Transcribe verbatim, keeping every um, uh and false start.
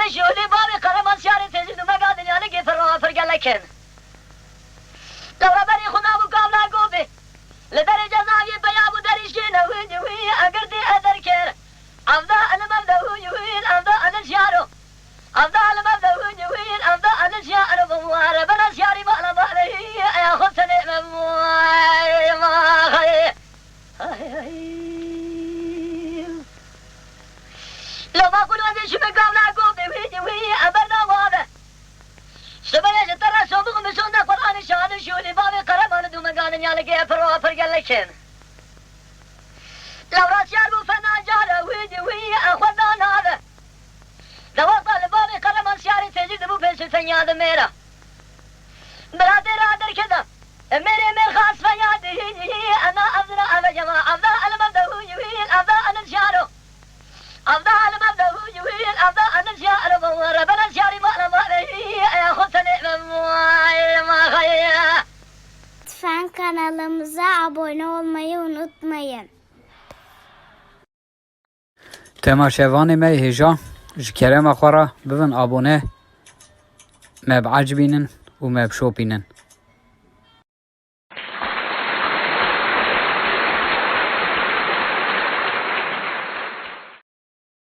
Şûlî bavê Qereman Şarê têjî du mega dinya li gê pir rava pir gelek in. Lewra berî xwe nabû Kavla Gobê. Li derê cezaviyê peya bû derî şêne wî wî egirtî e derkir. Evda elim evde wî wî evda elim şaro. Evda elim evde wî wî evda elim şaro bû ware bena şarî bala bale eya xwe tenê me vay vay. Ay, ay. Loma kulwazê şûlî Kavla Gobê wî wî eber da wave. Sibê ji te re sobix misonda Qur'anê şanê şûlî bavê Qeremanê du mega dinya li gê pir rava pir gelek in. Lewra şar bû fena care wî wî e xwe da nave. Di wexta li bavê Qereman Şarê têjî dibû pêşî tenya di mêra. Biratê ra derkeda. Mêrê mêr xas feya dihî ena evdina eve cema evda elim evde hû yûyîn evda elim şaro. Evda elim evde hû yûyîn evda elim şaro. Rebena şarî bana bana eya xwe tenê me vay vay. Lütfen kanalımıza abone olmayı unutmayın. Temaşevanê me hêja, ji kerema xwe re bibin abone, me biecibînin û me bişopînin.